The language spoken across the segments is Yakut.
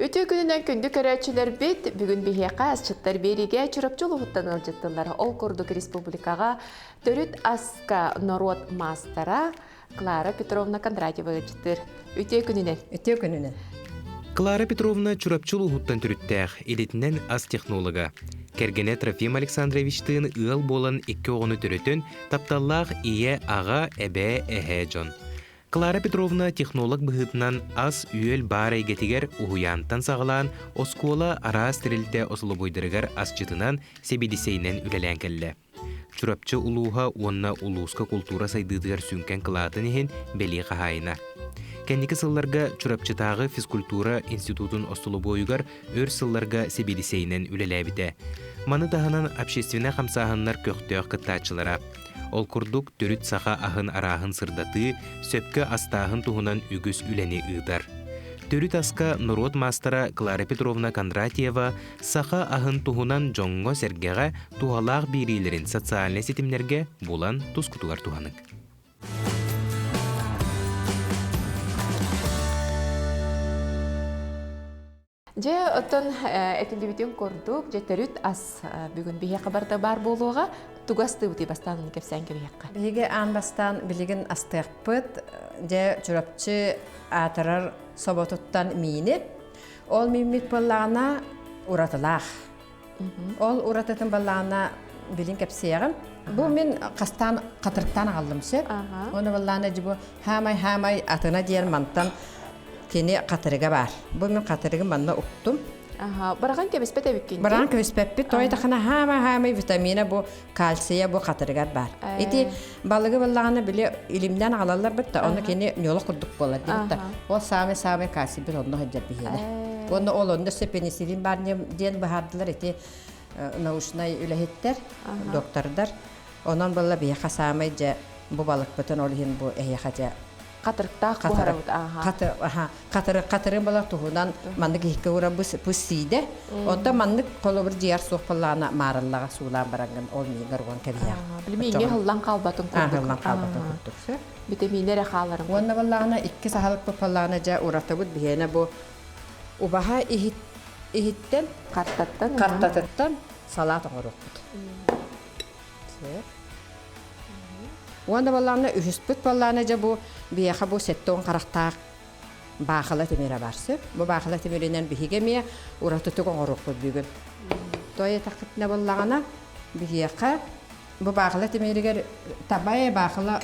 Үтүө күнүнэн күндү көрөөччүлэрбит, бүгүн биһиэхэ асчыттар биэриигэ Чурапчы улууһуттан ыалдьыттылар. Ол курдук республикаҕа төрүт аска норуот маастара Клара Петровна Кондратьева ыалдьыттыыр. Үтүө күнүнэн! Үтүө күнүнэн! Клара Петровна Чурапчы улууһуттан төрүттээх, идэтинэн ас технолога. Кэргэнэ Трофим Александровичтыын ыал буолан икки оҕону төрөтөн, тапталлаах ийэ, аҕа, эбээ, эһээ дьон. Клара Петровна технолог быһыытынан ас-үөл баар эйгэтигэр уһуйаантан саҕалаан оскуола араас тэрилтэ усулуобуйдарыгар асчытынан, сэбиэдиссэйинэн үлэлээн кэллэ. Чурапчы улууһа уонна улууска култуура сайдыытыгар сүҥкэн кылаатын иһин бэлиэ хаһаайына. Кэнники сылларга Чурапчытааҕы физкультура институтун остолобуойугар өр сылларга сэбиэдиссэйинэн үлэлээбитэ. Маны таһынан общественнай хамсааһыннар көхтөөх кыттааччылара. Ол курдук, төрүт саха аһын арааһын сырдатыы, сөпкө астааһын туһунан үгүс үлэни ыытар. Төрүт аска норуот маастара Клара Петровна Кондратьева саха аһын туһунан дьоҥҥо-сэргэҕэ туһалаах биэриилэрин социальнай ситимнэргэ булан тускутугар туһаныҥ. Дьэ, оттон этиллибитин курдук, дьэ төрүт ас бүгүн биһиэхэ барыта баар буолуоҕа. Тугу астыыбытый бастаан ону кэпсээн кэбиһиэххэ. Биһиги аан бастаан билигин астыахпыт. Дьэ, Чурапчы аатырар соботуттан миини. Ол мииммит буоллаҕына уратылаах. Ол уратытын баллаана билин кэпсиэҕим. Бу мин хастаан хатырыктаан аҕаллым сөп. Оны баллаана дьи бу хаамай-хаамай атына диэн мантан кини хатырыга бар. Бу мин хатырыгы манна уктум. Аха, барахан кэбиспэт эбиккин. Барахан кэбиспэппит. Той тахана хаамай-хаамай витамина бу кальция бу хатырыгар бар. Ити балыгы баллаана били илимнэн аҕалаллар бытта, оны кини ньолох курдук буолар дибитта. Ол самый-самый кальций бит онно сылдьар биһиэнэ. Уонна ол онно өссө пенициллин бар диэн быһаардылар ити научнай үлэһиттэр, доктордар. Онон буолла биһиэхэ саамай дьэ бу балыкпытын ол иһин бу эһиэхэ дьэ Хатырыктаах буһарабыт ааха. Хатыры хатыры була туһунан маннык иһиккэ урабыс пус сиидэ. Онтон маннык холобур дьиэр суох буоллаҕына маарыллаҕа суулаан бараҥҥын ол миигэр уган кэбиһэҕин. Билимиҥҥэ һыллан хаалбатын курдук. Һыллан хаалбатын курдук. Битэмиинэ эрэ хааларын. Уонна буоллаҕына икки саһылыкпыт буоллаҕына дьэ уратыбыт биһиэнэ бу убаһа иһит иһиттэн картаттан картатыттан салаат оҥоруохпут. Уонна баллаана үһүспүт баллаана дьэ бу биһиэхэ бу сэттэ харахтаах баахыла тимирэ бар сөп. Бу баахыла тимиринэн биһиги эмиэ уратытык оҥоруохпут бүгүн. Той этаххытына буоллаҕына биһиэхэ бу баахыла тимиригэр табай баахыла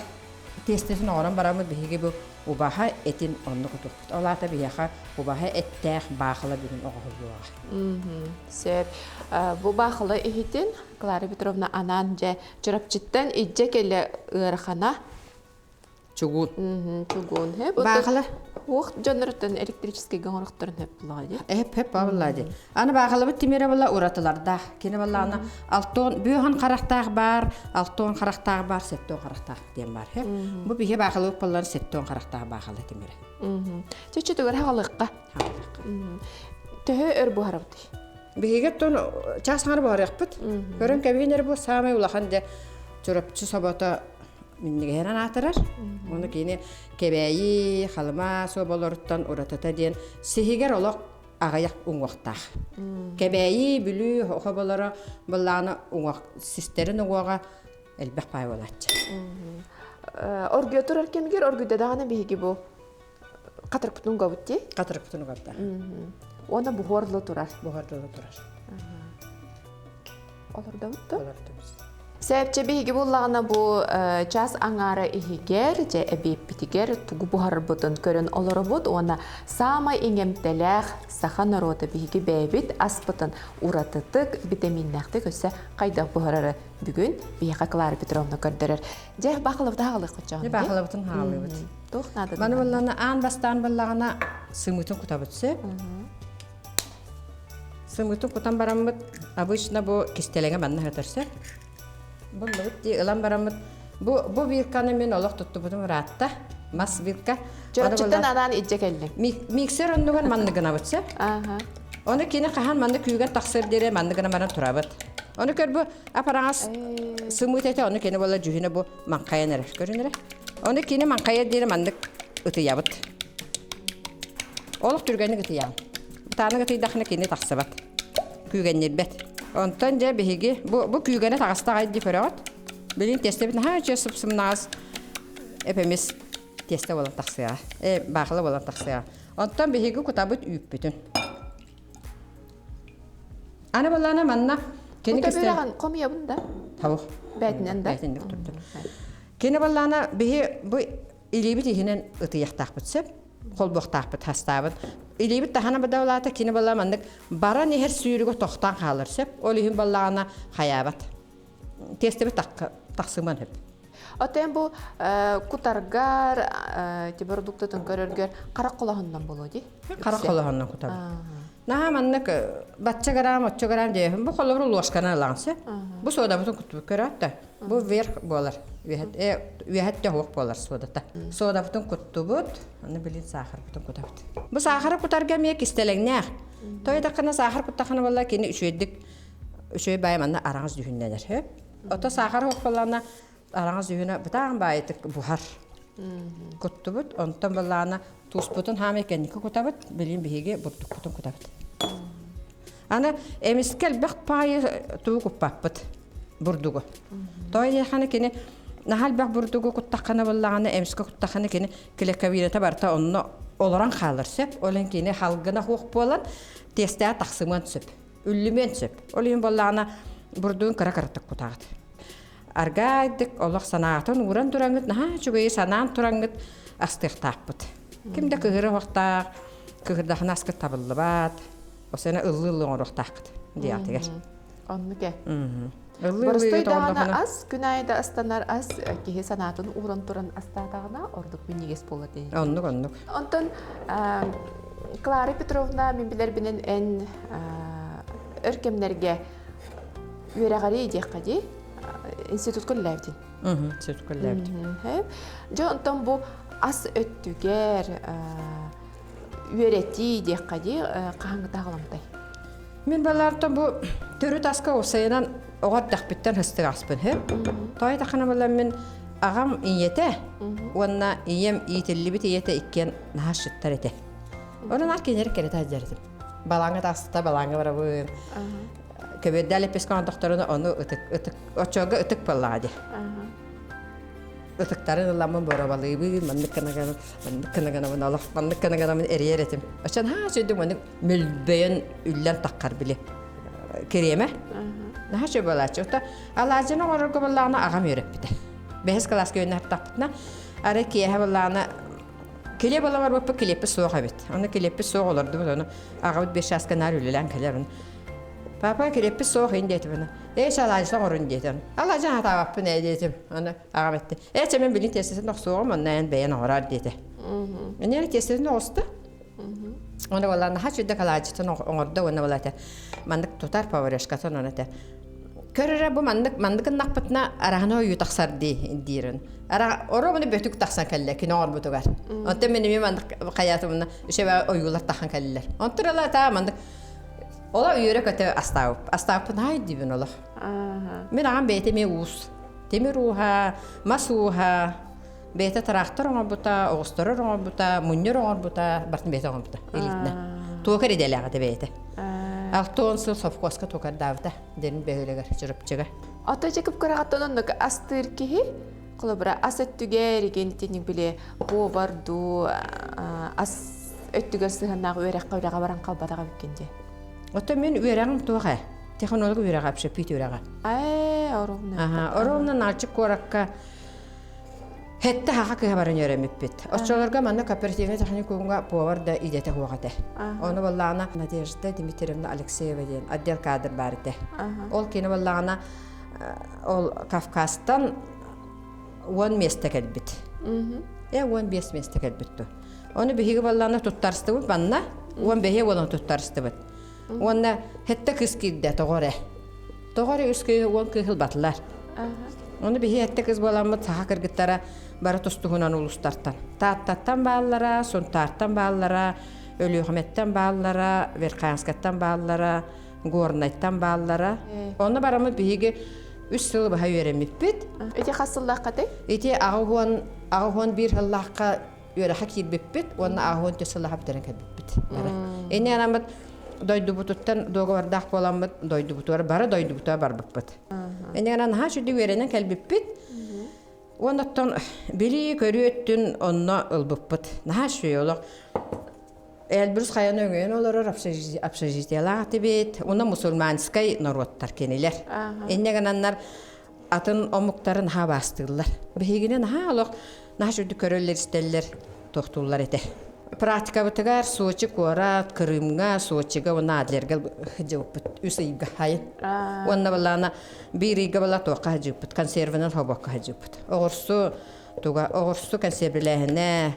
тиэстэтин оҥорон бараммыт биһиги бу убаһа этин онно кутуохпут. Ол аата биһиэхэ убаһа эттээх баахыла бүгүн оҥоһуллуоҕа. Сөп. Бу баахыла иһитин Клара Петровна анаан дьэ Чурапчыттан илдьэ кэлэ ыарахана. Чугуун. Чугуун. Баахыла. Уох дьонноруттан электрическэй оҥорохторун хөп булаҕа дии. Эп хөп буолла дии. Аны баахылабыт тимирэ була уратылардаах. Кини буоллаҕына алтон бүөһүн харахтаах баар, алтон харахтаах баар, сеттон харахтаах диэн баар. Бу биһи баахылыбыт боллар сеттон харахтаах баахыла тимирэ. Чөччөтүгэр хаалыахха. Хаалыахха. Төһө өр буһарабытый? Биһиги оттон чаас аҥара буһарыахпыт. Көрөн кэбиһин бу саамай улахан дьэ Чурапчы собото минньигэһинэн аатырар. Ону кини Кэбээйи, Халыма соболоруттан уратыта диэн сиһигэр олох аҕыйах уҥуохтаах. Кэбээйи, Бүлүү хоболоро былаана уҥуох систэрин уҥуоҕа элбэх паай буолааччы. Оргуйа турар кэмигэр оргуйда даҕаны биһиги бу Хатырыкпытын угабыт дии? Хатырыкпытын угабыта. Уонна буһуорлу турар. Буһуорлу турар. Олордобут да? Олордобут. Сэпчэ биһиги буллаҕына бу час аҥаара иһигэр, дьэ эбиэппитигэр тугу буһарбытын көрөн олоробут уонна саамай иҥэмтэлээх саха норуота биһиги бэйэбит аспытын уратытык, битэмииннээхтик өссө хайдах буһарары бүгүн биһиэхэ Клара Петровна көрдөрөр. Дьэ, баахылабыты хаалыахпыт дьэ баахылабытын хаалыыбыт. Туох наада? Маны буллаҕына аан бастаан буллаҕына сымыытын кутабыт сөп. Сымыытын кутан бараммыт обычно бу кистэлэҥэ манна сытар сөп. Буллубут дии ылан бараммыт бу бу вилканы мин олох туттубутум ыраатта. Мас вилка. Чурапчыттан анаан илдьэ кэллиҥ. Миксер оннугар маннык гынабыт сөп. Ону кини хаһан маннык күүгэн тахсар диэри маннык гына баран турабыт. Ону көр бу апараҥас сымыыт этэ ону кини буола дьүһүнэ бу маҥхайан эрэр көрүн эрэ ону кини маҥхайар диэри маннык ытыйабыт олох түргэнник ытыйаҕын. Кытаанах ытыйдахына кини тахсыбат. Күүгэннирбэт. Онтон дьэ биһиги бу, бу күүгэнэ таҕыста аҕай дии көрөҕүт. Билин тиэстэбит наһаа үчүгэй сып-сымнаҕас эпэмис тиэстэ буолан тахсыаҕа. Э, баахыла буолан тахсыаҕа. Онтон биһиги кутабыт үүппүтүн. Аны балаана манна кини кистэл хомуйабын да? Табых. Бээтинэн да? Бээтинэн турду. Кини баллаана биһи бу илиибит иһинэн ытыйахтаахпыт сөп, холбуохтаахпыт хастаабыт. Илиибит таһана бадавлаата кини балла маннык баран иһэр сүүрүгө тохтоон хаалар сөп. Ол иһин баллаана хайаабат. Тиэстэбит тахсыман хөп. Отен бу кутаргар, ти продуктатын көрөргөр харах колоһуннан боло ди? Харах колоһуннан кутабыт. Наһаа маннык бачча грамм, оччо грамм диэһин бу холобур ложканан ылаҕын сөп. Бу суодабытын куттубут көрөөт да. Бу вверх буолар. Үөһэт тоһуох буолар суодата. Суодабытын куттубут, аны билин саахарбытын кутабыт. Бу саахары кутарга эмиэ кистэлэҥнээх. Тойдаххына саахар куттаххына буолла кини үчүгэйдик үчүгэй баай манна араҥас дьүһүннэнэр. Сөп. Ото саахар хуоппалана араҥас дьүһүнэ бытаан баайытык буһар. Куттубут, онтон балаана туспутун хаамай кэнники кутабыт, билин биһиги бурдукпутун кутабыт. Аны эмискэ элбэх паайы туу куппаппыт бурдугу. Тоойеханы кини наһаа элбэх бурдугу куттаххына буллаҕына эмискэ куттаххына кини килэкэбиирэтэ барыта онно олорон хаалар сөп. Ол иһин кини халгына хуох буолан тиэстэҕэ тахсымыан сөп. Үллүмүөн сөп. Ол иһин буоллаҕына бурдугун кыра-кыратык кутаҕыт. Аргаайдык олох санаатын ууран тураҥҥыт наһаа үчүгэйи санаан тураҥҥыт астыахтаахпыт. Ким да кыһыра оһохтоох, кыһырдахына аскыт табыллыбат. Осена ыллыы-ыллыы оҥоруохтааххыт диэҕитигэр. Оннук ээ. Боростуой даҕаны ас, күн аайы да астанар ас киһи санаатын ууран туран астаатаҕына ордук минньигэс буолар диэн. Оннук, оннук. Онтон Клара Петровна, мин билэрбинэн эн өр кэмнэргэ үөрэҕэри диэххэ дии институтка үлэлээбитин. Институтка үлэлээбитим. Дьэ онтон бу ас өттүгэр үөрэтии диэххэ дии хаһааҥҥыта аҕаламтай? Мин балаартан бу төрүт аска уопсайынан оҕо эрдэхпиттэн һыстыгаспын һэ. Тоҕо тахана буолан мин аҕам ийэтэ уонна ийэм иитиллибит ийэтэ иккиэн наһаа шыттар этэ. Онон ар кинилэр кэрэтэ сылдьар этим. Балааҥҥа таҕыста, балааҥҥа барабын. Көбүөрдээл эппискэ оҥордохторуна ону ытык ытык оччолорго ытык буоллаҕа дии. Ытыктарын ыламмын боруобалыыбын, маннык гына маннык гына гынабын олох маннык гына гынабын эрийэр этим. Оччон haa сөйдүм маннык мөлбөйөн үллэн таххар били кириэмэ. Наһаа үчүгэй буолааччы. Оттон алаадьыны оҥорорго буоллаҕына аҕам үөрэппитэ. Бэһис кылааска үөрэнэ сырыттахпытына, арай киэһэ буоллаҕына килиэп ыла барбыппыт килиэппит суох эбит. Ону килиэппит суох олордубут, ону аҕабыт биир чааска наар үлэлээн кэлэр. Ону папа килиэппит суох ин диэтим. Ону ээ алаадьыта оҥорун диэтим. Алаадьы хатаабаппын ээ диэтим. Ону аҕам этти. Ээ чэ мин билин тиэстэтин охсуоҕум, онно эн бэйэн оҥороор диэтэ. Энньэ тиэстэтин оҕуста. Уонна буолла наһаа үчүгэй алаадьытын оҥордо уонна буолла этэ маннык тутар поварешкатын ону этэ көр эрэ бу маннык маннык гыннахпытына араһаны ойуу тахсар дии диирин ара оробуну бөтүк тахсан кэллэ кини оҥорбутугар онтон мин эмиэ маннык хайаатымына үчүгэй ойуулар тахан кэллилэр онтон ыла таа маннык ола үөрэ көтө астаабып астаабыппын аай диибин олох мин аҕам бэйэтэ эмиэ уус тимир ууһа мас ууһа Бэйэтэ тыраахтар оҥорбута, оҕустарар оҥорбута, мунньар оҥорбута, барытын бэйэтэ оҥорбута илиитинэн. Туокар идэлээх этэ бэйэтэ. 60 сыл совхозка туокардаабыта Дэрин бөһүөлэгэр Чурапчыга. Ото дьэ кып-кыраҕаттан оннук астыыр киһи холобура ас өттүгэр игин итинник били повар дуу ас өттүгэр сыһыаннаах үөрэххэ үлэҕэ баран халбатах эбиккин дии. Оттон мин үөрэҕим туох ээ? Технолог үөрэҕэ, общепит үөрэҕэ. Ээ, оруобуна. Аха, оруобуна Нальчик куоракка Хэтте хаха кыһа баран үөрэммиппит. Оччолорго манна кооперативнай техникумҥа повар да идэтэ суох этэ. Ону буоллаҕына Надежда Дмитриевна Алексеева диэн отдел кадр баар этэ. Ол кини буоллаҕына ол Кавказтан 10 миэстэ кэлбит. Э 15 миэстэ кэлбит ту. Ону биһиги буоллаҕына туттарыстыбыт манна 15 буолан туттарыстыбыт. Уонна хэтте кыс киирдэ тоҕо эрэ. Тоҕо эрэ үс кыыһы уон кыыһы ылбатылар. Ону биһи этте кыз буоламмыт саха кыргыттара бары тустуһунан улуустартан. Тааттаттан бааллара, Сунтаартан бааллара, Өлүөхүмэттэн бааллара, Верхоянскаттан бааллара, Горнайтан бааллара. Онно бараммыт биһиги үс сылы быһа үөрэммиппит. Ити хас сыллааххатай? Ити 81 сыллаахха үөрэххэ киирбиппит уонна 84 сыллаахха бүтэрэн кэлбиппит. Инни анаммыт. дойдубутуттан дуогабардаах буоламмыт дойдубутугар бары дойдубутугар барбыппыт. Иннигэр наһаа сүрдү үөрэнэн кэлбиппит. Уоннаттан билии көрүү өттүн онно ылбыппыт. Наһаа үчүгэй олох. Эльбрус хайаны өҥөйөн олорор общежитиелаах этибит. Уна мусульманскай норуоттар кинилэр. Инньэ гынаннар атын омуктары наһаа баастыыллар. Биһигини наһаа олох наһаа үчүгдүк көрөллөр-истэллэр, тохтууллар этэ. Практикабытыгар Сочи куорат, Крымҥа, Сочига уонна Адлерга сылдьыбыппыт үс ыйга хайын. Уонна балаана биир ыйга бала туохха сылдьыбыппыт, консерванан хобокко сылдьыбыппыт. Оҕурсу туга, оҕурсу консервилээһинэ,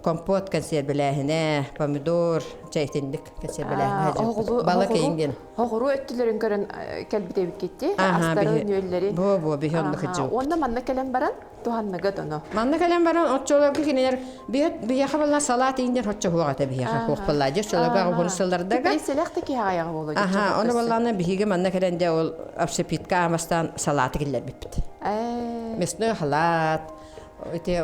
компот консервилээһинэ, помидор, чэ итинник консервилээһинэ сылдьыбыппыт. Бала кейин диэн. Оҕуру өттүлэрин көрөн кэлбит эбиккитти, астары, нүөллэри. Бу бу биһи оннук сылдьыбыппыт. Уонна манна кэлэн баран туһанныгыт ону. Манна кэлэн баран оччолорго кинилэр биһиэхэ буолла салаат ииннэр оччо хуох этэ биһиэхэ хуох буолла дьэ оччолорго аҕа сыллардарга Пенсиялаах да киһи аҕайаҕа буолуо Аха, ону буоллаҕына биһиги манна кэлэн дьэ ол общепитка аамастаан салааты киллэрбиппит. Мясной халаат, ити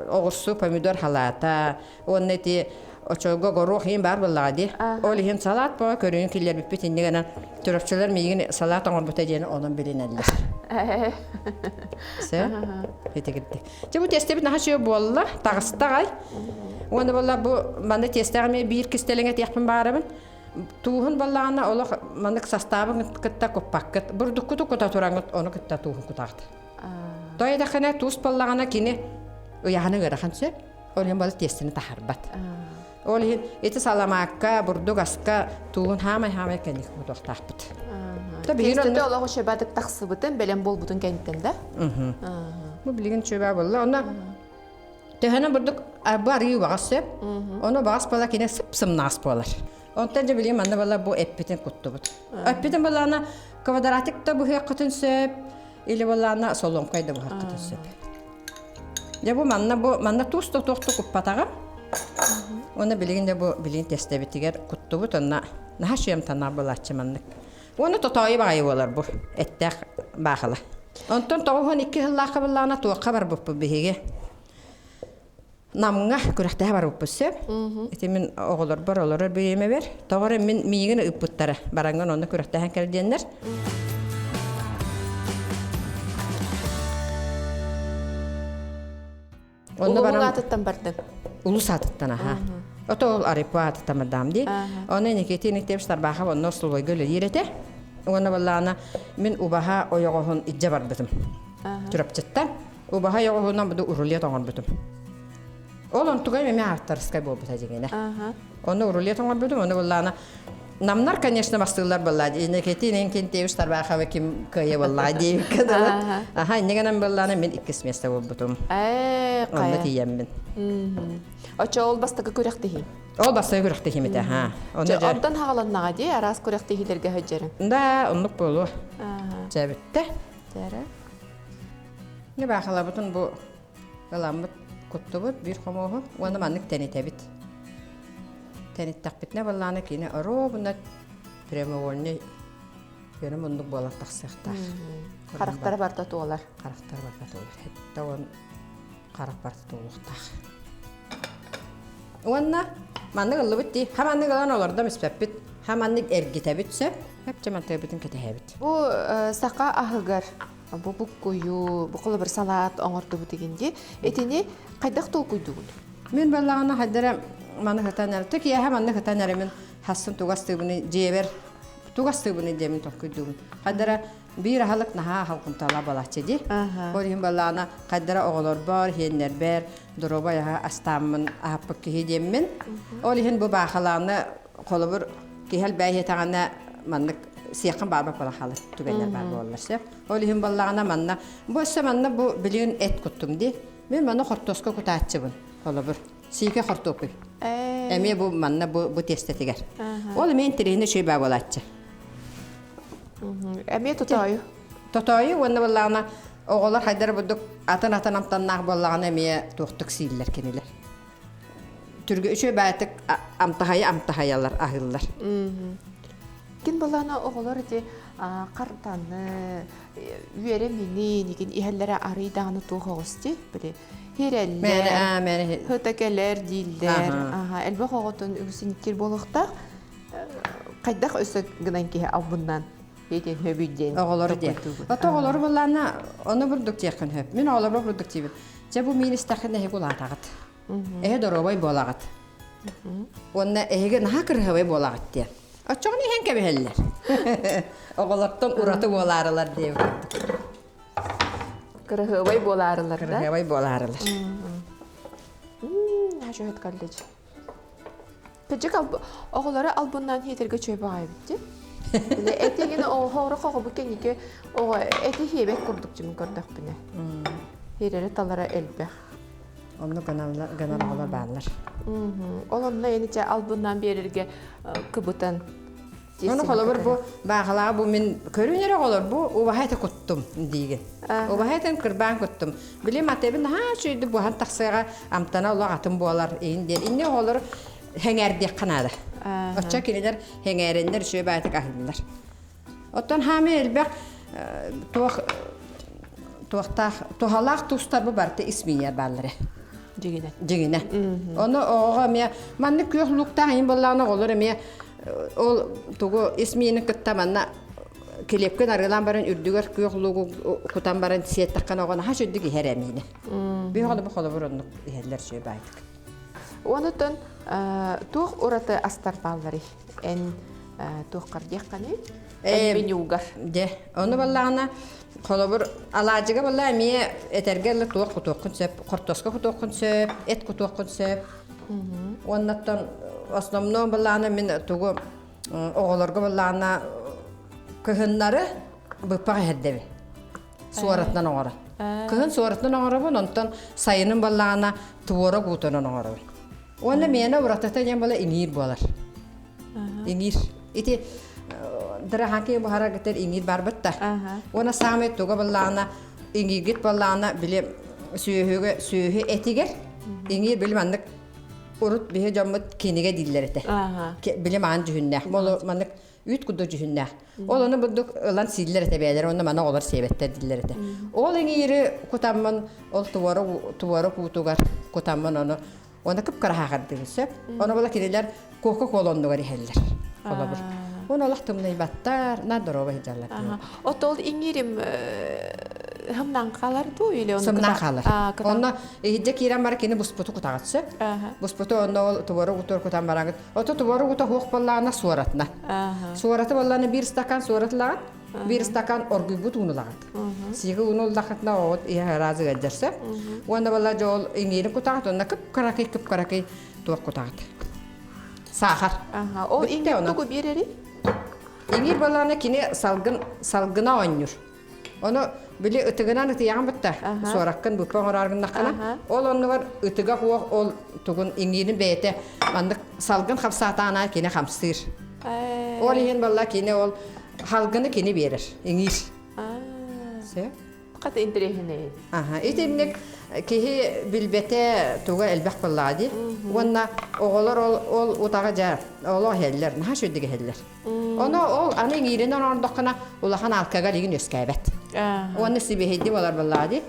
оҕурсу помидор халаата, уонна ити очолго горуох иһин баар буоллаҕа дии. Ол иһин салаат буола көрүҥүн киллэрбиппит инньэ гынан Чурапчылар миигин салаат оҥорбута диэн онон билинэллэр. Сөп. Итигирдик. Дьэ бу тиэстэбит наһаа үчүгэй буолла, таҕыста аҕай. Уонна буолла бу манна тиэстэҕэ эмиэ биир кистэлэҥ этиэхпин баарабын. Тууһун буоллаҕына олох маннык састаабын кытта куппаккыт. Бурдуккуту кута тураҥҥыт ону кытта тууһун кутаҕыт. Тоҕо диэтэххинэ туус буоллаҕына кини ыйаһана ыарахан сөп. Ол иһин балы тиэстэни таһарбат. Ол иһин ити саламаакка, бурдук аска тууһун хаамай-хаамай кэнник кутуохтаахпыт. Тиэстэтэ олох үчүгэйдик тахсыбытын, бэлэм буолбутун кэнниттэн да? Бу билигин үчүгэй буолла. Онно төһөнөн бурдук бу арыы убаҕас сөп. Ону убаҕас буола кини сып-сымнаҕас буолар. Онтон дьэ билигин манна буола бу эппитин куттубут. Эппитин буоллаҕына квадратик да быһыаххытын сөп, или буоллаҕына солоҥкой да быһыаххытын сөп. Дьэ бу манна бу манна туус да туох да куппатаҕым. Уонна билигин дьэ бу билигин тестэбитигэр куттубут онно наһаа сүөм танаа буолааччы маннык. Уонна тотоойу баҕайы буолар бу эттээх баахыла. Онтон 92 сыллаахха буоллаҕына туохха барбыппыт биһиги. Намҥа күрэхтэһэ барбыппыт сөп. Ити мин оҕолорбор олорор бириэмэбэр. Тоҕо эрэ мин миигин ыыппыттара. Бараҥҥын онно күрэхтэһэн кэл диэннэр. Онно баран аатыттан бардыҥ. Улус аатыттан аха. Ото ол Арипо аатыттан бардам дии. Оны Никитин Никитевич Тарбахов онно остолобуойга үлэлиир этэ. Уонна баллаана мин убаһа ойоҕоһун илдьэ барбытым. Чурапчыттан. Убаһа ойоҕоһунан буду рулет оҥорбутум. Ол онтугай эмиэ авторскай буолбута дьиҥинэ. Ону рулет оҥорбутум, ону буллаана Намнар, конечно, бастыыллар буолла. Иннокентий Иннокентьевич Тарбахова ким кыайа буолла диэбиккэ дылы. Аха, инньэ гынан буоллаана мин иккис место буолбутум. Ээ, Онно тиийэммин. Очо ол бастакы күрэхтэһии. Ол бастакы күрэхтэһиим этэ, ха. Онно онтон хаҕаланнаҕа дии, араас күрэхтэһиилэргэ сылдьарым. Да, оннук буолуо. Чэ бүттэ. Чээрэ. Не баахалабытын бу ыламмыт куттубут биир хомуоһу уонна маннык тэнитэбит. Тэниттэхпитинэ баллаана кини оруобуна прямоугольный көрө муннук буолан тахсыахтаах. Харахтара барда туолар. Харахтара барда туолар. Хетте он харах барда туолуохтаах. Уонна маннык ыллыбыт дии. Ха маннык ылан олордом испэппит. Ха маннык эргитэбит сөп. Хөпчө мантыабытын кэтэһэбит. Бу саха аһыгар бу буккуйуу, бу холобур салаат оҥордубут игин дии. Итини хайдах толкуйдугут? Мин баллаҕына хайдара маны хытан эрэ, киэһэ манны хытан эрэ мин хассын тугастыыбыны дьиэбэр тугастыыбыны диэмин толкуйдуубун. Хайдара биир аһылык наһаа халкымтала балаччы дии. Ол иһин баллаана хайдара оҕолорбор, иһиэннэрбэр доруобай аһа астааммын аһаппыт киһи диэммин. Ол иһин бу баахалааны холобур киһи элбээх иһэтэҕинэ маннык сиэххин баарбат буолан хаалар түгэннэр баар буолаллар сөп. Ол иһин баллаҕына манна бу өссө манна бу билигин эт куттум дии. Мин манна хортуоска кутааччыбын, холобур. Сиикэ хортуоппуй. Эмиэ бу манна бу, бу тиэстэтигэр. Ол эмиэ интэриэһинэй үчүгэй баа буолааччы. Эмиэ тотоойу. Тотоойу уонна буоллаҕына оҕолор хайдара бурдук атын-атын амтаннаах буоллаҕына эмиэ туохтук сииллэр кинилэр. Түргө үчүгэй баайтык амтаһайа амтаһайалар аһыыллар. Кин балаана оҕолор ити хартаны үөрэ мини нигин иһэллэрэ арый даҕаны туох оҕус дии били хирэллэр хыта кэлэр дииллэр элбэх оҕотун үгүсүн иккир буолуохтаах. Хайдах өссө гынан киһи албыннаан диэтин хөбүй диэн Оҕолору диэн. Ото оҕолору буллаана ону бурдук диэххин хөп. Мин оҕолорбор бурдук диибин. Дьэ бу миин истэххин эһиги улаатаҕыт. Эһи доруобай буолаҕыт. Уонна эһиги наһаа кырыһабай буолаҕыт диэн. Оччоҕуна иһэн кэбиһэллэр. Оҕолортон ураты буолаарылар диэбит курдук. Кырыһыабай буолаарылар да? Кырыһыабай буолаарылар. Наһаа колледж. Кыдьык оҕолоро албыннаан хиэтэргэ чөй баҕайбыт дии. Этигин оҕоһоору хоҕобу кэнники оҕо эти хиэбэт курдук дьимин көрдөхпүнэ. Хиэрэри талара элбэх. Онно гынан оҕолор бааллар. Ол онно эничэ албыннаан биэрэргэ кыбытан Ону холобур бу баахалаа бу мин көрүн эрэ оҕолор бу убаһа этэ куттум диигин. Убаһа этин кырбаан куттум. Били матебин наһаа үчүгэйдик буһан тахсыаҕа амтана олох атын буолар иһин диэн. Инни оҕолор хэҥээрдиэххэ наада. Оччо кинилэр хэҥээрэннэр үчүгэй баайтык аһыыллар. Оттон хаамай элбэх туох туохтаах туһалаах тустар бу барыта ис миийэр бааллар. Дьигинэ. Дьигинэ. Ону оҕоҕо эмиэ маннык күөх лууктаах иһин буоллаҕына оҕолор эмиэ ол тугу ис миини кытта манна килиэпкин арыылаан баран үрдүгэр күөх луугу кутан баран сиэттэххинэ оҕо наһаа үчүгдүк иһэр эмиини. Биһи холобур холобур оннук иһэллэр үчүгэй баайдык. Онутун туох ураты астар баалларый? Эн туоххар диэххиний? Эн менюгар. Дьэ, ону баллаҕына холобур алаадьыга балла эмиэ этэргэ ылла туох кутуоххун сөп, хортуоска кутуоххун сөп, эт кутуоххун сөп. Уоннаттан основном баллаана мин тугу оҕолорго баллаана кыһыннары быппах иһэрдэбин. Суоратынан оҥоро. Кыһын суоратынан оҥоробун, онтон сайынын баллаана творог уутунан оҥоробун. Уонна миэнэ уратыта диэн буола иҥиир буолар. Иҥиир. Ити дыраһаки буһара гытыр иҥиир барбыт да. Уонна саамай туга баллаана иҥииргит баллаана били сүөһүгэ сүөһү этигэр иҥиир били маннык урут биһи дьоммут кинигэ дииллэр этэ. Били маан дьүһүннээх. Ол маннык үүт курдук дьүһүннээх. Ол ону бурдук ылан сииллэр этэ бэйэлэр уонна маны оҕолор сиэбэттэр дииллэр этэ. Ол иҥиири кутаммын ол творог творог уутугар кутаммын ону Оны кып-кыраһаахардыгын сөп. Ону була кинилэр кока-кола оннугар иһэллэр. Холобур. Оны олох тымныйбаттар, на здоровый сылдьаллар. Отол иҥирим хымнан хаалар дуу или оны Сымнан хаалар. Онно иһирдьэ киирэн бар кини буспуту кутаҕыт сөп. Буспуту онно ол творог утур кутан бараҥыт. Ото творог ута хуох боллаана суоратына. Суораты боллаана биир стакан суорат ылаҕыт, биир стакан оргуйбут ууну ылаҕыт. Сиги ууну ыллахытына оҕот иһэ ыраас ыалдьар сөп. Уонна балла дьол иҥиирин кутаҕыт уонна кып-кыракый кып-кыракый туох кутаҕыт. Саахар. Ол иҥиир тугу биэрэрий? Иҥиир балаана кини салгын салгына оонньуур. Ону били ытыгынан ытыйаҕын бытта суораккын быппа оҥороор гыннаххына ол оннугар ытыга хуох ол тугун иҥиирин бэйэтэ маннык салгын хамсаатаҕына кини хамсыыр. Ол иһин балла кини ол халгыны кини биэрэр иҥиир. Сөп. Хата интэриэһинэй. Аха, итинник киһи билбэтэ туга элбэх буоллаҕа дии. Уонна оҕолор ол ол утаҕы дьэ олох иһэллэр, наһаа үчүгэйдик иһэллэр. Ону ол аны иҥииринэн оҥордоххуна улахан алкоголь игин үөскээбэт. Уонна сибиэһэйдии буолар буоллаҕа дии.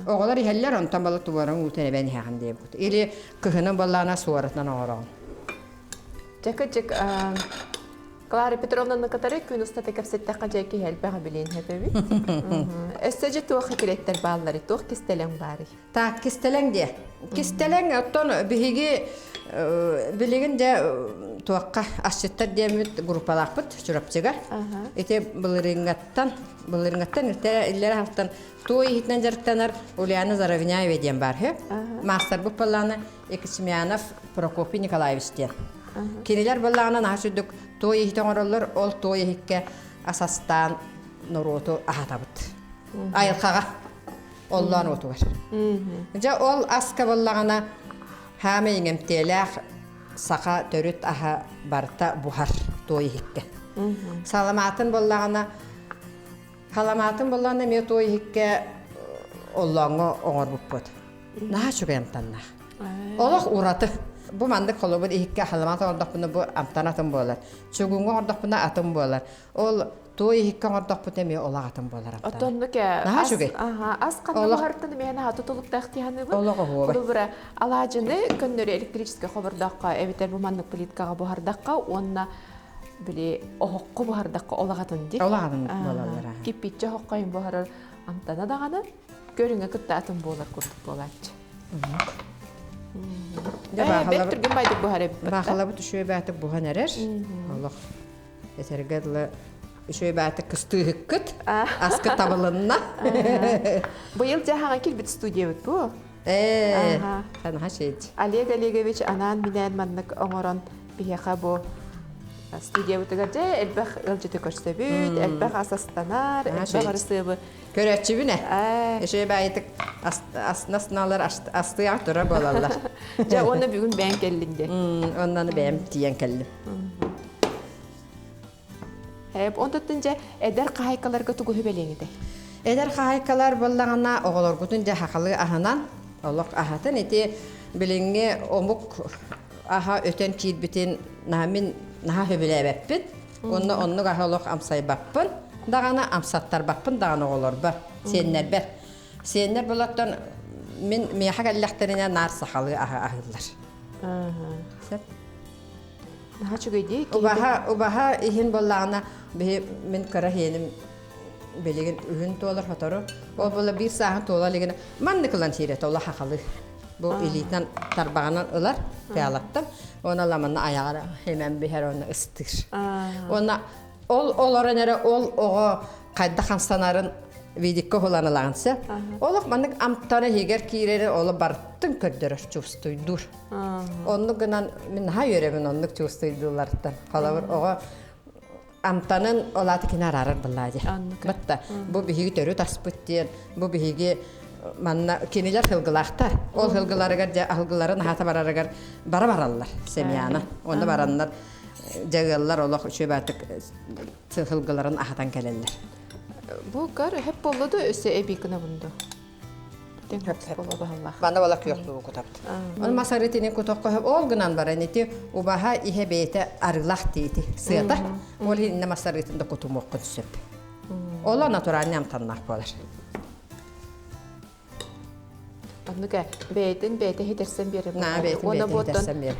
Оҕолор иһэллэр, онтон бала тубарың уутун эбэн иһэҕин диэбит. Или кыһынын буоллаҕына суоратынан оҥороҕун. Дьэ, Клара Петровнаны кытары күн устата кэпсэттэххэ дьэ киһи элбэҕи билиэн сөп эбит. Өссө дьэ туох секреттэр баалларый, туох кистэлэҥ баарый? Так, кистэлэҥ диэ. Кистэлэҥ оттон биһиги билигин дьэ туохха асчыттар диэммит группалаахпыт Чурапчыга. Ити былырыыҥҥаттан былырыыҥҥаттан иллэрэ халтан туой иһитинэн дьарыктанар Ульяна Заровняева диэн баар үһү. Маастарбыт буоллаҕына Екатеринов Прокопий Николаевич диэн. Кинилэр буоллаҕына наһаа сүрдүк туой иһити оҥороллор, ол туой иһиккэ ас астаан норуоту аһатабыт. Айылҕаҕа оллоон уотугар. Дьэ ол аска буоллаҕына хаама иҥэмтиэлээх саха төрүт аһа барыта буһар туой иһиккэ. Саламаатын буоллаҕына Халамаатын буоллаҕына эмиэ туой иһиккэ оллооҥҥо оҥорбуппут. Наһаа үчүгэй амтаннаах. Олох ураты. Бу маннык холобур иһиккэ халамаат оҥордохпуна бу амтан атын буолар. Чугуҥҥа оҥордохпуна атын буолар. Ол туой иһиккэ оҥордохпут эмиэ олох атын буолар амтана. Оттоннук Наһаа үчүгэй. Ас ханна буһартан эмиэ наһаа тутулуктаах тиһаныыбын. Олох оһуобай. Холобура алаадьыны көннөрү электрическэй хобордооххо эбэтэр бу маннык плиткаҕа буһардахха уонна. Били оһоххо буһардахха олаҕатын дии. Олаҕатын буолаллар. Киппиччэ оһоххо иһин буһарар амтана даҕаны көрүҥэ кытта атын буолар курдук буолааччы. Бэт түргэн байдык буһар эбит. Баахылабыт үчүгэй баатык буһан эрэр. Олох этэргэ дылы үчүгэй баатык кыстыыһыккыт аска табылынна. Быйыл дьаһаҕа килбит студиябыт бу. Ээ, ханаха шеч. Олег Олегович анаан-минээн маннык оҥорон биһиэхэ бу студиябытыгар дьэ элбэх ыалдьыты көрсөбүт, элбэх ас астанар, элбэх ырысыабы Көрөөччүбүн ээ. Үчүгэй баайытык астыналар астыах турар буолаллар. Дьэ уонна бүгүн бэйэм кэллин дии. Оннаны бэйэм тиийэн кэллим. Онтон дьэ эдэр хаһайкаларга тугу сүбэлиэҥ этэй? Эдэр хаһайкалар буоллаҕына оҕолоргутун дьэ хахалыы аһынан олох аһатын ити билиҥҥи омук аһа өтөн киирбитин наһаа мин наһаа сөбүлээбэппин. Уонна оннук аһы олох амсайбаппын даҕаны амсаттарбаппын даҕаны оҕолорбор, сиэннэрбэр. Сиэннэр булаттан мин миэхэ кэллэхтэринэ наар сахалыы аһы аһыыллар. Сөп. Наһаа үчүгэй дии. Убаһа, убаһа иһин буоллаҕына, биһи мин кыра иһиэним билигин үһүн туолар сотору. Ол буола биир сааһын туола илигинэ маннык ылан сиирэ тола хахалыы. Бу илиитинэн тарбаҕынан ылар пиалаттан. Уонна ламанна айаҕар химэн биһэр уонна ыстыыр. Уонна ол олорон эрэ ол оҕо хайдах хамсанарын видиккэ уһулан ылаҕын сөп. Олох маннык амтана иһигэр киирэри оло бартын көрдөрөр чувствуйдуур. Оннук гынан мин наһаа үөрэбин оннук чувствуйдууллартан. Холобур оҕо амтанын ол аата кини араарар былаа дии. Батта бу биһиги төрүт аспыт диэн, бу биһиги манна кинилэр сылгылаахтар. Ол сылгыларыгар дьэ аһылгыларын аһата барарыгар бара бараллар семьяна. Онно бараннар дьэ ыаллар олох үчүгэй баатык сылгыларын аһатан кэлэллэр. Бу көр өһөп боллу да өссө эбии гынабын дуу? Манна буола күөх луугу кутабыт. Ол мас арыытын кутуохха сөп. Ол гынан баран ити убаһа иһэ бэйэтэ арыылаах диити сыата. Ол иһиннэ мас арыытын да кутумуоххун сөп. Оло натуральный амтаннаах буолар. Оннук бэйэтин бэйэтэ хитерсэн биэрэр. На бэйэтин бэйэтэ хитерсэн биэрэр.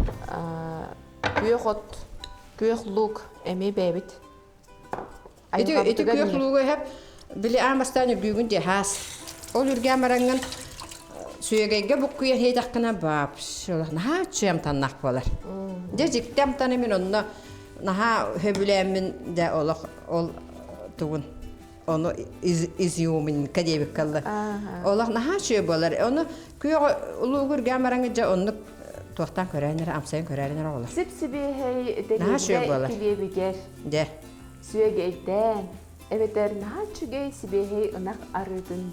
Күөх от, күөх луук эмиэ бэйэбит. Ити ити күөх луугу эһэп били аан бастаан үргүүгүн дьаһаас. Ол үргээн бараҥҥын сүөгэйгэ буккуйа иһиэтэххинэ баапшы наһаа үчүгэй амтаннаах буолар. Дьэ дьикти амтаны мин онно наһаа сөбүлээммин дьэ олох ол тугун ону изюминка диэбиккэ ылла. Олох наһаа үчүгэй буолар. Ону күөх луугу үргээн бараҥҥын дьэ оннук туохтаан көрөөн эрэ амсайан көрөөрүн эрэ оҕолор. Сип-сибиэһэй Наһаа үчүгэй буолар. килиэбигэр Дьэ. Сүөгэйдээн, эбэтэр наһаа үчүгэй сибиэһэй ынах арыытын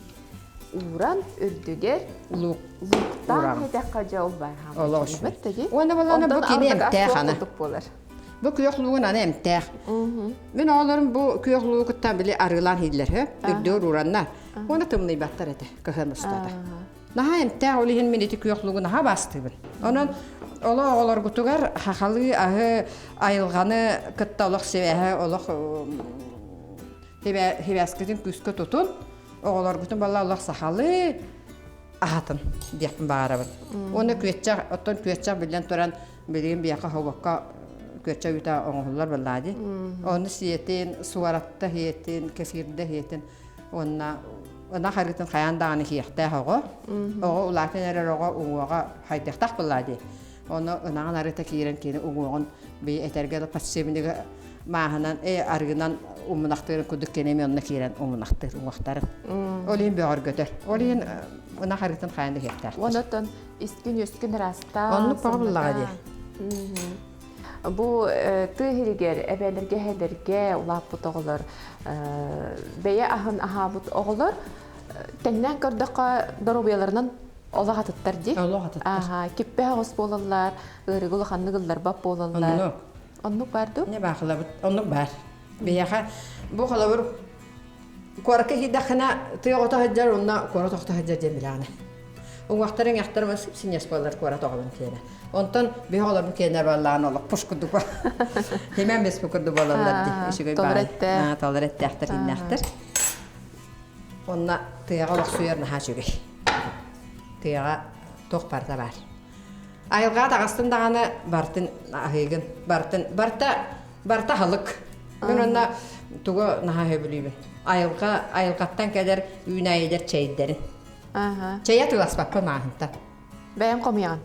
ууран үрдүгэр луук лууктаан иһитэххэ дьэ ол баар Олох үчүгэй. Уонна балана бу кини эмтээх аны. буолар. Бу күөх луугун аны эмтээх. Мин оҕолорум бу күөх луугу кытта били арыылаан иһиллэр, үрдүгэр уураннар. Уонна тымныйбаттар этэ кыһын устата. Наһаа эмтээх ол иһин мин ити күөх луугу наһаа бастыыбын. Онон оло оҕолоргутугар хахалыы аһы айылҕаны кытта олох сибээһэ олох хибээскитин күүскэ тутун оҕолоргутун балла олох сахалыы аһатын диэхпин баҕарабын. Уонна күөччэх оттон күөччэх биллэн туран билигин биһиэхэ хобокко күөччэх үүтэ оҥоһуллар буоллаа дии. Ону сиэтин, суоратта сиэтин, кефирдэ сиэтин уонна ынах арыытын хайаан даҕаны иһиэхтээх оҕо. Оҕо улаатан эрэр оҕо уҥуоҕа хайдахтаах буоллаа дии. Ону ынаҕын арыыта киирэн кини уҥуоҕун би этэргэ да подшипнига мааһынан э арыынан умунахтыырын курдук кини эмиэ онно киирэн умунахтыыр уҥуохтарын. Ол иһин бөҕөргөтөр. Ол иһин ынах арыытын хайаан да иһиэхтээхтэр. Онотон искин-үөскүн ыраастаан. Оннук баҕа дии. Бу тыа иһигэр эбээлэргэ эһэлэргэ улааппыт оҕолор бэйэ аһын аһаабыт оҕолор тэҥнээн көрдөххө доруобуйаларынан олох атыттар дии. Олох атыттар. Аха, киппэ оҕус буолаллар, ыарыыга улаханнык ылларбат буолаллар. Оннук. Оннук баар дуу? Не баахылабыт. Оннук баар. Биһиэхэ бу холобур куоракка киирдэххинэ тыа оҕото сылдьар уонна куорат оҕото сылдьар диэн билэҕин. Уҥуохтара иҥэхтэрэ сип-синньэс буолар куорат оҕолорун киэнэ. Онтон биһи оҕолорбут киэнэ буоллаҕына олох пуш курдук Химэн бэс курдук буолаллар дии. Үчүгэй Толор Толор эттээхтэр, иннээхтэр. Онно тыаҕа олохсуйар наһаа үчүгэй. Тыаҕа туох барыта баар. Айылҕаҕа таҕыстын даҕаны бартын аһыыгын. Бартын барта. Барыта аһылык. Мин онно тугу наһаа сөбүлүүбүн. Айылҕа, айылҕаттан кэлэр үүнээйилэр чэйдэрин. Чэйэ атыыласпаппын мааһынтан. Бэйэм хомуйаҕын?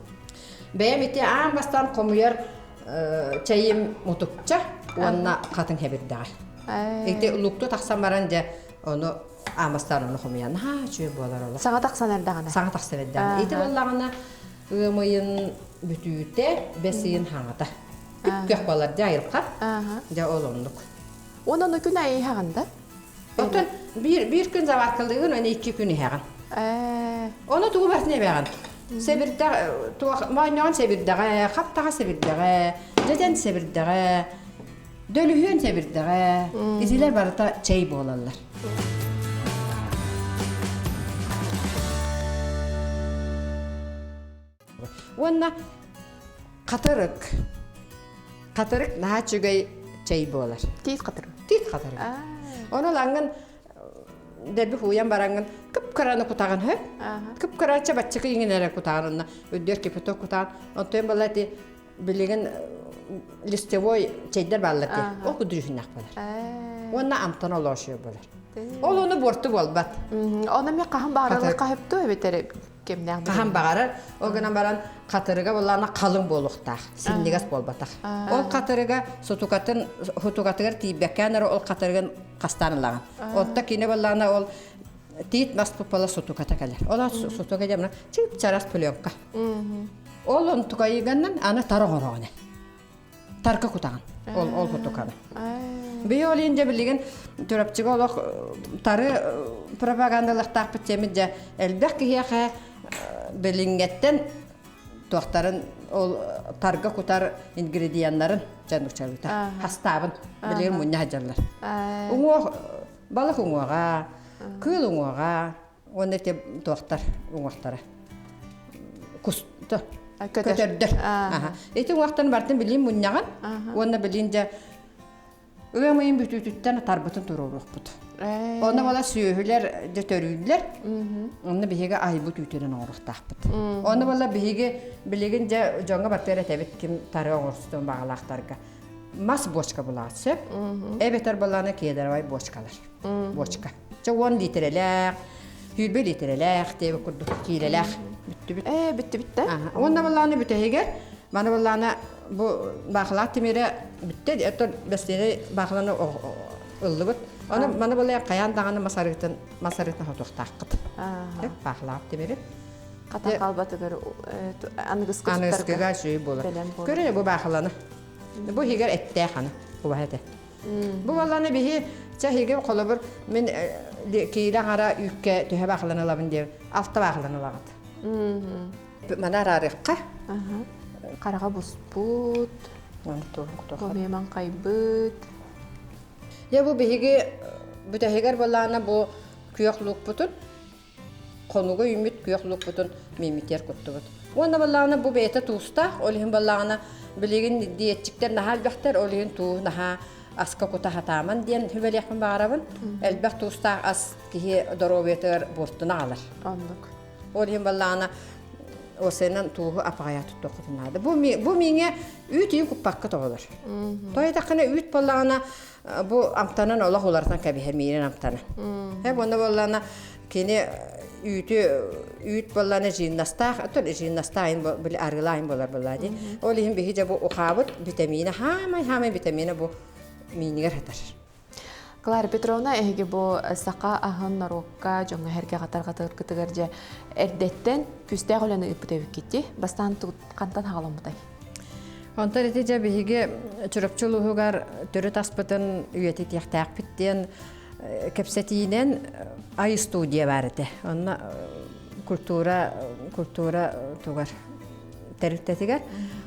Бэйэм ити аан бастаан хомуйар чэйим мутукча уонна хатыҥ хэбирдэҕэ. Ити лукту тахсан баран дьэ ону аан бастаан ону хомуйан наһаа үчүгэй буолар олох. Саҥа тахсан эрдэҕинэ. Саҥа тахсан эрдэҕинэ. Ити буоллаҕына ыам ыйын бүтүүтэ, бэс ыйын хаҥата. Күп-күөх буолар дьэ айылҕа. Дьэ ол оннук. Уонна ону күн аайы иһэҕин да? Оттон биир, биир күн заваркалыыгын, уонна икки күн иһэҕин. Ону тугу барытын эбэҕин? Сэбирдэх, туох, моонньоҕон сэбирдэҕэ, хаптаҕа сэбирдэҕэ, дьэдьэн сэбирдэҕэ, дөлүһүөн сэбирдэҕэ, итилэр барыта чэй буолаллар. Уонна хатырык. Хатырык наһаа үчүгэй чэй буолар. Тиит хатырык. Тиит хатырык. Ону ылаҥҥын дэрби хууйан бараҥҥын кып-кыраны кутаҕын хөп. Кып-кырача баччыкы иҥин эрэ кутаҕын онно үрдүөр кипяток кутаҕын. Онтон была ти билигин листевой чэйдэр бааллар ти. Ол кудурүһүннэх буолар. Уонна амтан олоошуо буолар. Ол ону буорту буолбат. Оны мен хаһан баарылы хаһыпту эбитер кэмнээх хаһан баҕарар ол гынан баран хатырыга буоллаҕына халыҥ буолуохтаах синньигэс буолбатах ол хатырыга сутукатын сутукатыгар тиийбэккээн эрэ ол хатырыгын хастаан ылаҕын онто кини буоллаҕына ол тиит мас пупала сутуката кэлэр ол сутука дьэ чып чарас пленка ол онтукайыганнан аны тар оҥороҕун тарка кутаҕын ол ол кутуканы Биһи ол иһин дьэ билигин Чурапчыга олох тары пропагандалыахтаахпыт диэммит дьэ элбэх киһиэхэ билиҥҥэттэн туохтарын ол тарга кутар ингредиеннарын дьэ нучалыта хастаабын билигин мунньа сылдьаллар. Уҥуох балык уҥуоҕа, кыыл уҥуоҕа уонна ити туохтар уҥуохтара кусто көтөрдөр ити уҥуохтарын барытын билиин мунньаҕын уонна билиин дьэ ыам ыйын бүтүүтүттэн тарбытын туруоруохпут онно буола сүөһүлэр дьэ төрүүллэр онно биһиги айбыт үүтүнэн оҥоруохтаахпыт онно буола биһиги билигин дьэ дьоҥҥо бартыгар этэбит ким тары оҥорсутун баҕалаахтарга мас бочка булаат сөп эбэтэр балаана кедровай бочкалар бочка Чэ уон лиитирэлээх, сүүрбэ лиитирэлээх диэбит курдук киилэлээх бүттүбүт. Ээ, бүттүбүт да. Уонна баллааны бүтэһигэр маны баллаана бу баахылаах тимирэ бүттэ, оттон бэстиэнэй баахыланы ыллыбыт. Оны маны баллаан хайаан даҕаны мас арыытын мас арыытын хотуохтааххыт. Баахылаах тимири. Хатан хаалбатыгар аныгыскы Аныгыскыга үчүгэй буолар. Көрүнэ бу баахыланы. Бу иһигэр эттээх аны. Убаһа этэ. Бу балланы биһи чэ эһиги холобур мин киилэ аҥара үүккэ төһө баахылан ылабын диэн алта баахылан ылаҕыт. Маны араарыахха. Хараҕа буспут. Помиэман хайбыт. Дьэ бу биһиги бүтэһигэр балаана бу күөх луукпутун хонуга үүммүт күөх луукпутун мииммитигэр куттубут. Уонна баллаҕына бу бэйэтэ туустаах, ол иһин баллаҕына билигин диетчиктэр наһаа элбэхтэр, ол иһин туу наһаа аска кута хатааман диэн сүбэлиэхпин баҕарабын. Элбэх туустаах ас киһи доруобуйатыгар буортуну аҕалар. Оннук. Ол иһин баллаҕына осенан тууһу апаҕайа туттуоххутун наада. Бу, бу мииҥэ үүт ийин куппакка тоҕолор. Тоҕо үүт буоллаҕына бу амтанын олох уларытан кэбиһэр миирин амтана. Э уонна буоллаҕына кини үүтү үүт буоллаҕына жирностаах оттон жирностаах айын били арыылаах айын буолар буоллаа дии. Ол иһин биһи дьэ бу ухаабыт витамина хаамай хаамай витамина бу миинигэр сытар. Клара Петровна, эһиги бу саха аһын норуокка дьоҥҥо сэргэҕэ тарҕатаргытыгар дьэ эрдэттэн күүстээх үлэни ыыппыт эбиккит Бастаан хантан хаҕаламмытай? Онтон ити дьэ биһиги Чурапчы улууһугар төрүт аспытын үйэтитиэхтээхпит диэн кэпсэтиинэн Ай студия баар этэ. Онно культура культура тугар тэрилтэтигэр.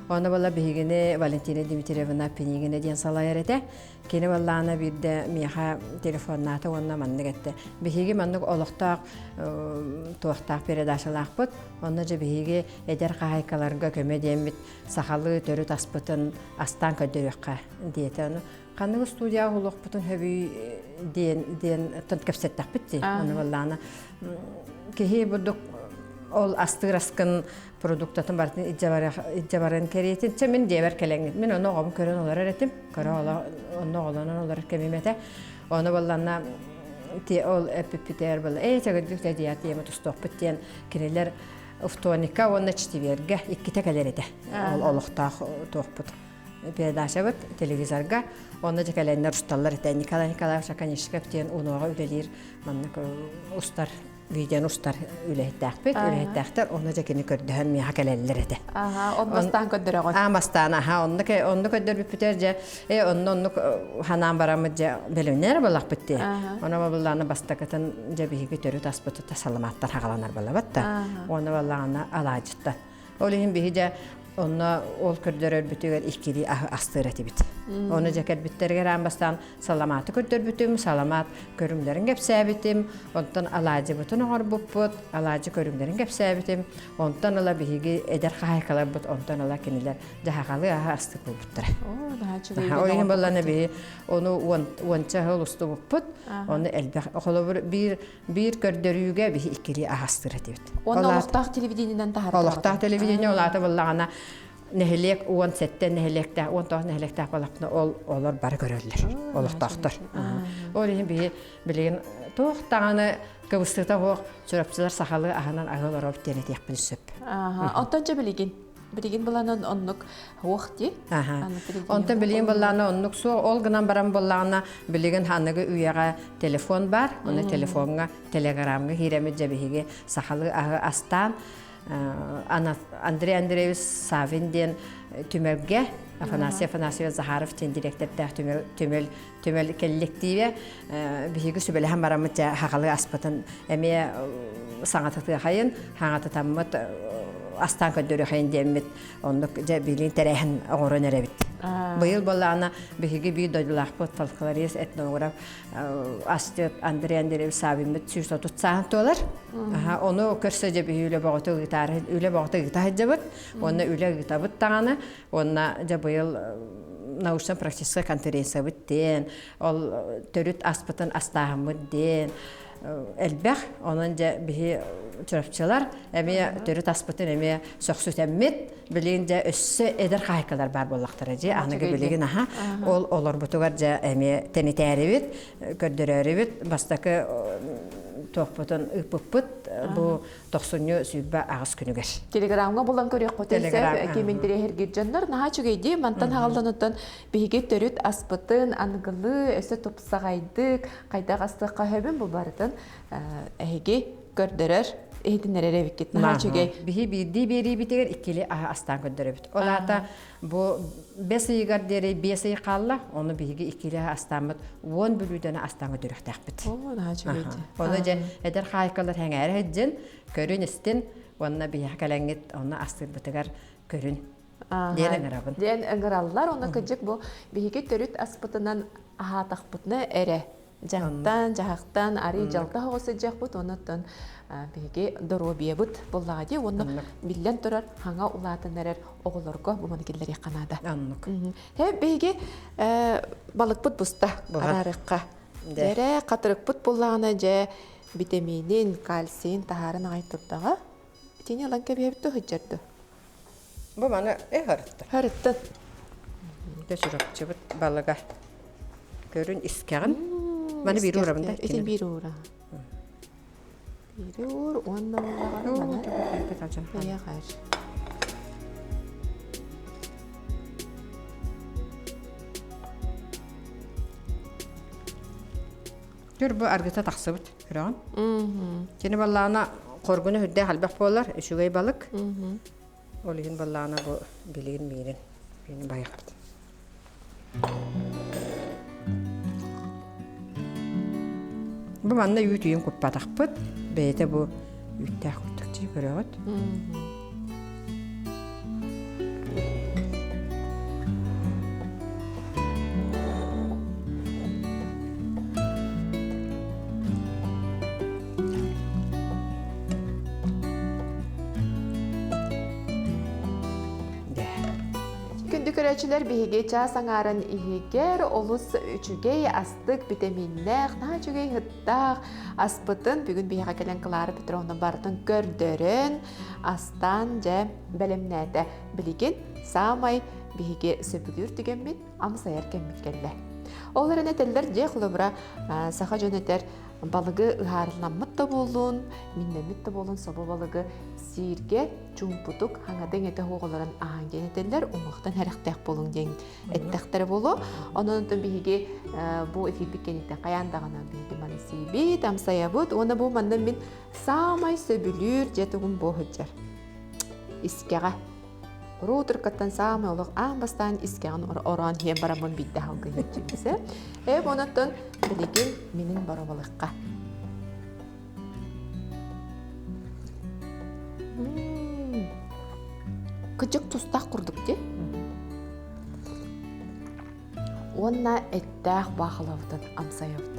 Онно буолла биһигини Валентина Дмитриевна Пинигина диэн салайар этэ. Кини буоллаҕына биирдэ миэхэ телефоннаата уонна маннык эттэ. Биһиги маннык олохтоох туохтаах передачалаахпыт. Онно дьэ биһиги эдэр хаһаайкаларга көмө диэммит сахалыы төрүт аспытын астаан көрдөрүөххэ диэтэ. Ону ханнык студияҕа уһулуохпутун сөбүй диэн диэн кэпсэттэхпит дии. Ону буоллаҕына киһи бурдук Ол астыыр аскын продуктатын барытын илдьэ баран кэриэтин. Чэ мин дьиэбэр кэлэҥҥит. Мин ону оҕом көрөн олорор этим. Көрө онно оҕолонон олорор кэмим этэ. Ону балланна ол эппиппитээр была ээ чэгирдик да дият диэми тустуохпут диэн кинилэр вторника уонна четвергэ иккитэ кэлэр этэ. Ол олохтоох туохпут передачабыт телевизорга онно дьэ кэлэннэр усталлар этэ Николай Николаевич Оконешников диэн унуоҕа үлэлиир маннык устар видеону устар үлэһиттээхпит үлэһиттээхтэр онно дьэ кини көрдөһөн миэхэ кэлэллэр этэ Аха, он бастаан көрдөрөҕүн. Аа бастаан аха онно онно көрдөрбүппүтэр дьэ э онно оннук ханаан бараммыт дьэ бэлэмнэр балахпыт дии. Оно баллааны бастакытын дьэ биһиги төрүт аспытыта саламааттар хагаланар балабат да. Оны баллаана алаадьыттан. Ол иһин биһи дьэ онно ол көрдөрөрбүтүгэр иккилии аһы астыыр этибит. Ону дьэ кэлбиттэригэр аан бастаан саламааты көрдөрбүтүм, саламаат көрүҥнэрин кэпсээбитим, онтон алаадьыбытын оҥорбуппут, алаадьы көрүҥнэрин кэпсээбитим, онтон ыла биһиги эдэр хаһаайкаларбыт онтон ыла кинилэр дьаһаҕалыы аһы астык буолбуттара. Ол иһин буоллаҕына биһи ону уонча сыл устубуппут, ону элбэх холобур биир биир көрдөрүүгэ биһи иккилии аһастыр этибит. Уонна олохтоох телевидениенэн таһаарар. Олохтоох телевидение улаата буллаҕына нэһилиэк 17 нэһилиэктээх, 19 нэһилиэктээх буоллахпына ол олор бары көрөллөр, олохтоохтор. Ол иһин биһи билигин туох даҕаны кыбыстыыта суох чурапчылар сахалыы аһынан аһыы олоробут диэн этиэхпин сөп. Онтон дьэ билигин билигин буланан оннук суох дии. Онтон билигин буллаана оннук суох. Ол гынан баран буллаана билигин ханыгы үйэҕэ телефон бар. Оны телефоҥҥа, телеграмҥа киирэмит дьэ биһиги сахалыы аһы астаан Андрей Андреевич Савин диэн түмэлгэ Афанасий Афанасьевич Захаров диэн дириэктэрдээх түмэл түмэл түмэл кэлликтиибэ биһиги сүбэлэһэн бараммыт дьэ хахалы аспытын эмиэ саҥатытыахайын хаҥатытаммыт астаан көрдөрүөхайын диэммит оннук дьэ билин тэрээһин оҥорон эрэбит. Быйыл буоллаҕына биһиги биир дойдулаахпыт фольклорист, этнограф асчыт Андрей Андреевич Савиммыт 130 сааһын туолар. Ону көрсө дьэ биһи үлэ бөҕөтө ыытаары үлэ бөҕөтө ыыта сылдьабыт. Уонна үлэ ыытабыт даҕаны. Уонна дьэ быйыл научно-практическай конференциябыт диэн, ол төрүт аспытын астааһыммыт диэн элбэх. Онон дьэ биһи чурапчылар эмиэ төрүт аспытын эмиэ сөхсүтэммит. Билигин дьэ өссө эдэр хаһайкалар баар буоллахтара дьэ аныгы билигин аха ол олорбутугар дьэ эмиэ тэнитээрибит, көрдөрөөрүбүт бастакы туохпутун ыыппыппыт бу тохсунньу 28 күнүгэр. Телеграмҥа булан көрүөххүтүн сөп ким интэриэһиргиир дьоннор наһаа үчүгэйдии мантан хааллануттан биһиги төрүт аспытын аныгылыы өссө тупсаҕайдык хайдах астыахха сөбүн бу барытын эһиги көрдөрөр иһитиннэрэр эбиккит наһаа үчүгэй. Биһи биирдии биэриибитигэр иккили аһы астаан көрдөрөбүт. Ол аата бу бэс ыйыгар диэри биэс ый хаалла, ону биһиги иккили аһы астааммыт уон бүлүүдэни астаан көрдөрүөхтээхпит. Оо, наһаа үчүгэй. Ону дьэ эдэр хаайкалар сэҥээрэ сылдьын, көрүн истин уонна биһиэхэ кэлэҥҥит онно астыырбытыгар көрүн диэн ыҥырабын. Диэн ыҥыраллар. Онно кырдьык бу биһиги төрүт аспытынан аһаатахпытына эрэ дьаһахтан, дьаһахтан арый дьалта оҕо сылдьыахпыт, оннуттан биһиги доруобуйабыт буллаҕа дии уонна биллэн турар хаҥа улаатан эрэр оҕолорго бу маны киллэриэххэ наада. Оннук. Һэ биһиги балыкпыт буста араарыахха. Дьэрэ хатырыкпыт буллаҕына дьэ витаминин, кальцийын таһааран аҕай турдаҕа. Итини ылан кэбиһэбит да сылдьар дуо? Бу маны э харытта. Харыттан. Дэ чурапчыбыт балыга. Көрүн искэҕин. Маны биир уурабын да. Итин биир уура. Биир уур уонна маны бэйэҕэр. Түр бу аргыта тахсыбыт, көрөҕүн. Кини баллаана хоргуну үрдээх элбэх буолар, үчүгэй балык. Ол иһин баллаана бу билигин миирин, миирин байахпыт. Бу манна үүт үйүн куппатахпыт, бэйэтэ бу үүттээх курдук дии көрөҕүт. күндү көрөөччүлэр биһиги чаас аҥаарын иһигэр олус үчүгэй астык битэмииннээх, наһаа үчүгэй ыһыттаах аспытын бүгүн биһиэхэ кэлэн Клара Петровна барытын көрдөрөн, астаан дьэ бэлэмнээтэ. Билигин саамай биһиги сөбүлүүр түгэммит амсайар кэммит кэллэ. Ол эрэн этэллэр дьиэ холобура саха дьон этэр балыгы ыһаарыламмыт да буоллун, миннэммит да буоллун собо балыгы сииргэ чуумпутук хаҥатыҥ этэ оҕолорун аһаан диэн этэллэр, уҥуохтан сэрэхтээх буолуҥ диэн эттэхтэрэ буолуо. Онон онтон биһиги бу эфирбит кэнниттэн хайаан даҕаны биһиги маны сиибит, амсайабыт уонна бу манна мин саамай сөбүлүүр дьэ тугум буо сылдьар. Искэҕэ. Роутеркаттан саамай олох аан бастаан искэҕин ороон иһэн бараммын биирдэ халгыйыаччыбыт. Э, онон билигин минин боробалыкка. Кыдьык тустаах курдук дии. Уонна эттээх баахылабытын амсайабыт.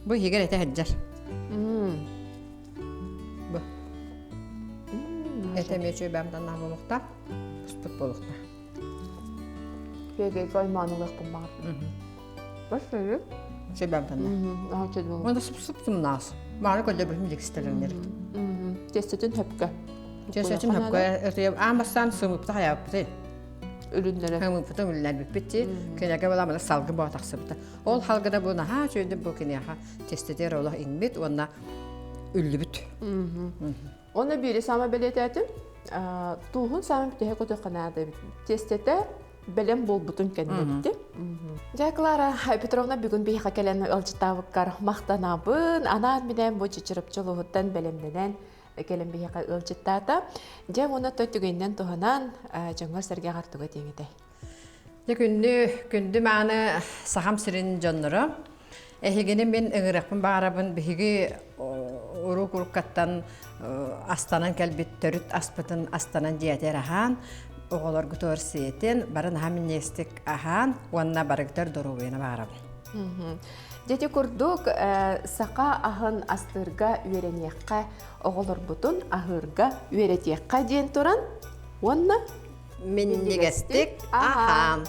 Бу иһигэр этэ сылдьар. Бу. Этэ эмиэ үчүгэй баамтаннаах буолуохтаах, буспут буолуохтаах. Күөгэйгэ аймаан ылыахпын баҕар. Бас сөрү. Үчүгэй баамтаннаах. Уонна суп-суп сымнаас. Мааны көрдөрбүтүм дьикситэлэннэр. Тестэтин хөпкө. Тестэтин хөпкө. Аан бастаан сымыпта хайааппыты. Үлүннэрэ. Сымыппытын үлүннэрбиппит ти. Кинэгэ була салгы боо тахсыбыта. Ол халгыда бу наһаа үчүгэйдик бу киниэхэ тестэтигэр олох иҥмит уонна үллүбүт. Оны биири саама бэлиэтээтим. Тууһун саама бүтэһэ көтөххө наада эбит. Тестэтэ бэлэм буолбутун кэннэбити. Дьэ, Клара Петровна бүгүн биһиэхэ кэлэн ыалдьыттаабыккар махтанабын. Анаан минээн бу Чычырыпчы улууһуттан бэлэмнэнэн кэлэн биһиэхэ ыалдьыттаата. Дьэ, уонна той түгэнинэн туһанан дьоҥҥор-сэргэҕэр тугу этиэҥ этэй? Дьэ, күндү, күндү мааны Сахам сирин дьонноро. Эһигини мин ыҥырыахпын баҕарабын. Биһиги урук уруккаттан астанан кэлбит төрүт аспытын астанан дьиэтигэр аһаан, оҕолоргутугар сиэтин, бары наһаа минньигэстик аһаан уонна барыгытар доруобуйаны баҕарабын. Дьэ курдук саха аһын астыырга үөрэниэххэ, оҕолорбутун аһыырга үөрэтиэххэ диэн туран уонна минньигэстик аһаан.